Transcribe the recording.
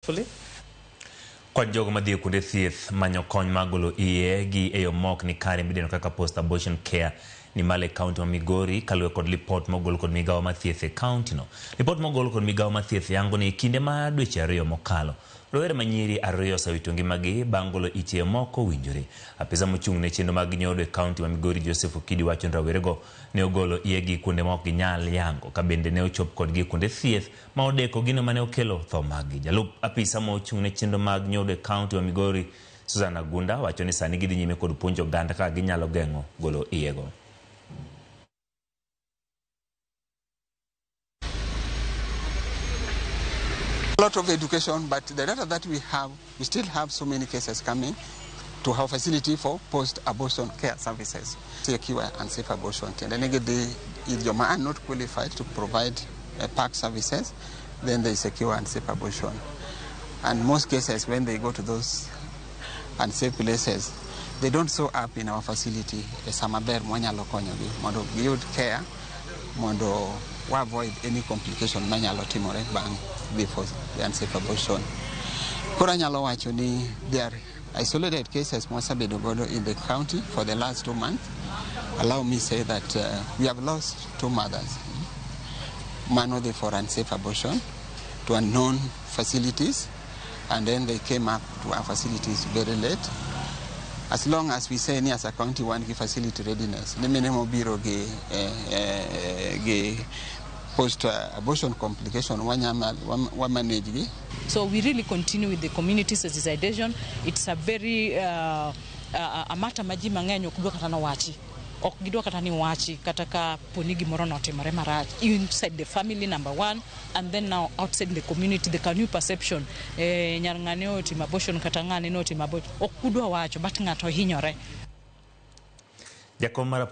Successfully. Kwan jogo madhi e kuonde thieth manyo kony mar golo iye gi e yo mok ni kare midendo kaka post abortion care ni malo e kaunti ma Migori kaluwore kod lipot mogol kod migawo mar thieth e kaunti no. Lipot mogol kod migawo mar thieth yango ni e kinde mar dweche ariyo mokalo, rowere ma nyiri ariyo osewito ngimagi bang' golo ich e yo mok owinjore. Apisa mochung' ne chenro mag nyodo e kaunti ma Migori Joseph Okidi wacho ni rawerego ne ogolo iyegi kuonde ma ok ginyal yango ka bende ne ochop kodgi e kuonde thieth ma odeko gino mane okelo tho maggi. Jalup apisa ma ochung' ne chenro mag nyodo e kaunti ma Migori, Susan Agunda, wacho ni sani gidhi nyime kod puonjo oganda kaka ginyalo geng'o golo iyego. A lot of education, but the data that we have, we still have so many cases coming to our facility for post-abortion care services. Secure and safe abortion. Tiende ni gidhi ir joma are not qualified to provide PAC services, then they secure and safe abortion. And most cases when they go to those unsafe places, they don't show up in our facility e sama ber mwanyalo konyogi mondo giyud care mondo wa avoid any complication manyalo timore bang' dhi for the unsafe abortion. Koro anyalo wacho ni there are isolated cases mwasebedo godo in the county for the last 2 months. Allow me say that we have lost 2 mothers. Mano dhi for unsafe abortion to unknown facilities, and then they came up to our facilities very late. As long as we say ni as a county wan gi facility readiness, ni mine mobiro gi post abortion complication wa manage gi. So we really continue with the community sensitization. It's a very a matter ma ji mang'eny ok dwa kata nowachi. Ok gidwa kata ni wachi kata ka poni gimoro notimore marach inside the family, number one, and then now outside the community, the new perception, nyar ng'ane otimo abortion kata ng'ane notimo abortion, ok kudwa wacho, but ng'ato hinyore. Jakom mar